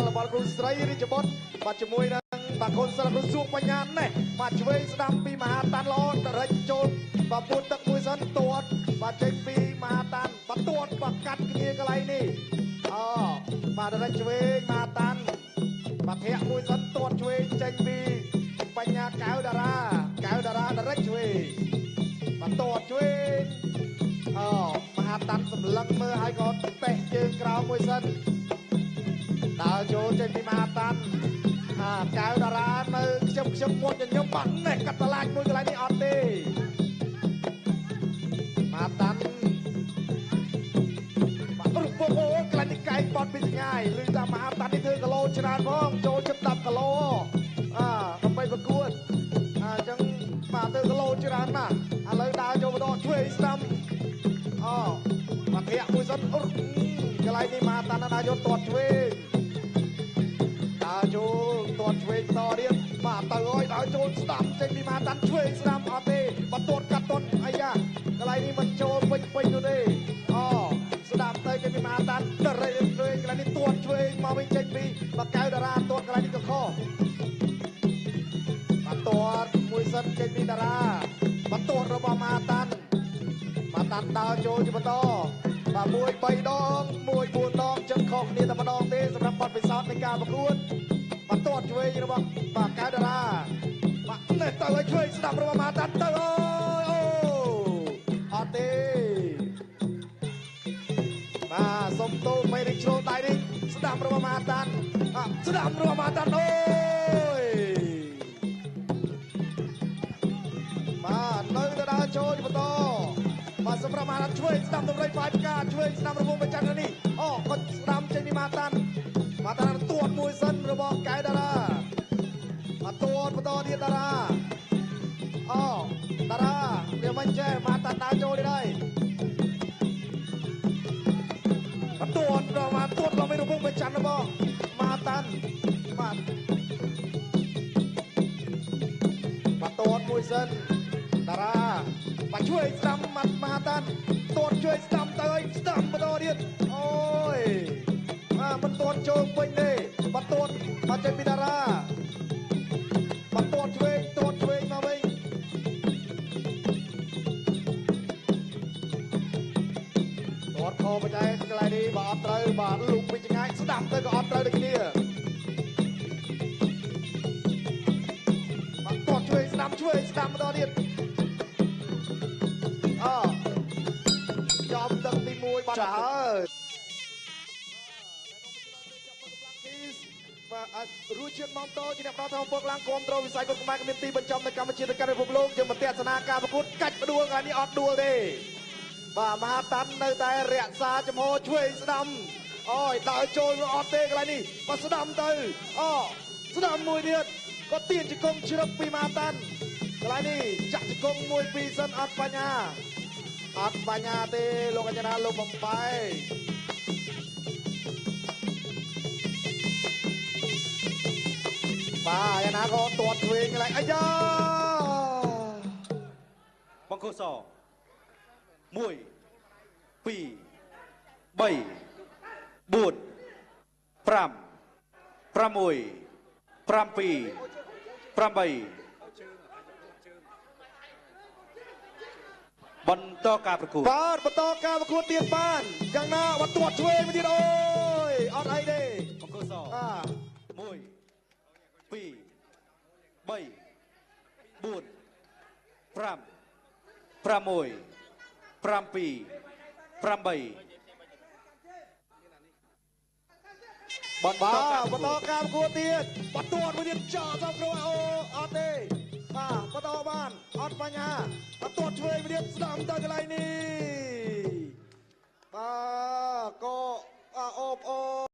របស់គ្រូស្រីរាជបុត្របាទជាមួយនឹងបាទកូនសិស្សគ្រូសួងបញ្ញានេះបាទឆ្វេងស្ដាំពីមហាតាន់ល្អដរិចចូលបាទពួតទឹកមួយសិនទាត់បាទចេញពីមហាតាន់បាទទាត់បាទកាត់គ្នាកន្លែងនេះអូបាទដរិចឆ្វេងមហាតាន់បាទធាក់មួយសិនទាត់ឆ្វេងចេញពីបញ្ញាកៅតារាកៅតារាដរិចឆ្វេងបាទទាត់ឆ្វេងអូមហាតាន់សម្លឹងមើលហើយក៏តេះជើងក្រោមមួយសិនដើរចូលចេញពីមហាតាន់អាកៅតារានៅខ្ជិបមុតញញឹមបាត់នេះកាត់តឡាចមួយកន្លែងនេះអត់ទេមហាតាន់បាត់រុកពុកអូកន្លែងនេះកែងបត់ពីឆ្ងាយឬថាមហាតាន់នេះធ្វើគីឡូច្រើនផងចូលជិត10គីឡូអាដើម្បីប្រកួតអញ្ចឹងបាទធ្វើគីឡូច្រើនណាស់ឥឡូវដើរចូលបន្តឆ្វេងស្ដាំអូបាធាក់មួយសិនកន្លែងនេះមហាតាន់ដើរចូលទាត់ឆ្វេងដើរចូលទាត់ឆ្វេងបន្តទៀតបាទទៅហើយដើរចូលស្ដាំចេញពីមហាតាន់ឆ្វេងស្ដាំអត់ទេបាទទាត់កាត់ទាត់អាយ៉ាកន្លែងនេះមិនចូលពេញពេញនោះទេអូស្ដាំទៅចេញពីមហាតាន់តរេឆ្វេងកន្លែងនេះទាត់ឆ្វេងមកវិញចេញពីបាកៅតារាទាត់កន្លែងនេះក៏ខុសបាទទាត់មួយសិនចេញពីតារាបាទទាត់របស់មហាតាន់មហាតាន់ដើរចូលជាបន្តបាទ1 3ដង1 4ដងចឹងខុសគ្នាតែម្ដងទេសម្រាប់បទពិសោធន៍នៃការប្រកួតបាទទាត់ឆ្វេងរបស់បាទកៅតារាបាទនេះទៅឲ្យឆ្វេងស្ដាំរបស់មហាតាន់ទៅអូយអូអត់ទេបាទសុំទោសមេរិកជ្រុលដៃនេះស្ដាំរបស់មហាតាន់ស្ដាំរបស់មហាតាន់អូយបាទនៅទៅដើរចូលជាបន្តបាទសម្រាប់មហាតាន់ឆ្វេងស្ដាំតម្រៃផ្កាឆ្វេងស្ដាំរបស់បច្ចានេះអូគាត់ស្ដាំចេញពីមហាតាន់មហាតាន់ទាត់មួយសិនរបស់កែតារាបាទទាត់បន្តទៀតតារាអូតារាវាមិនចេះមហាតាន់ដើរចូលទៀតហើយបាទទាត់ដល់មកទាត់ដល់មេរវងបច្ចារបស់មហាតាន់បាទបាទទាត់មួយសិនតារាបាទជួយស្ដាំមហាតាន់ទាត់ជួយស្ដាំទៅហើយស្ដាំបន្តទៀតអូយបាទមិនទាត់ចូលពេញទេបាទទាត់បាទចេញពីតារាបាទទាត់ឆ្វេងទាត់ឆ្វេងមកវិញទាត់ខោបច្ចេកកន្លែងនេះបាទអត់ត្រូវបាទលូកពីឆ្ងាយស្ដាំទៅក៏អត់ត្រូវដូចគ្នាបាទទាត់ឆ្វេងស្ដាំឆ្វេងស្ដាំបន្តទៀតអចំទឹកទី1បាត់ហើយបាទរួចជាតិម៉ង់តូជាអ្នកផ្ដល់ធម៌ឡើងគាំទ្រវិស័យកុលខ្មែរគ្មានទីបញ្ចប់នៅកម្ពុជាទៅកាន់ពិភពលោកយើងមកទស្សនាការប្រកួតកាច់ដួលថ្ងៃនេះអត់ដួលទេបាទមហាតាន់នៅតែរក្សាចំហឆ្វេងស្ដាំអូយដើរចូលអត់ទេកន្លែងនេះបាទស្ដាំទៅអូស្ដាំមួយទៀតក៏ទានជង្គង់ជ្រឹបពីមហាតាន់កន្លែងនេះចាក់ជង្គង់មួយពីរសិនអត់បញ្ហាអត់បញ្ហាទេលោកអញ្ញាណាលោកបំបែបាទអាណាក៏ទាត់ឆ្វេងកន្លែងអាយ៉ាបង្គោលស1 2 3 4 5 6 7 8បន្តការប្រកួតបាទបន្តការប្រកួតទៀតបានយ៉ាងណាបាទទាត់ឆ្វេងមួយទៀតអូយអត់អីទេបង្គោលស1 2 3 4 5 6 7 8 បន្តការប្រកួតទៀតបាទទាត់មួយទៀតចោលសំគ្រូអូអត់ទេបាទបន្តបានអត់បញ្ហាបាទទាត់ឆ្វេងមួយទៀតស្ដាំទៅកន្លែងនេះបាទក៏អូបអូ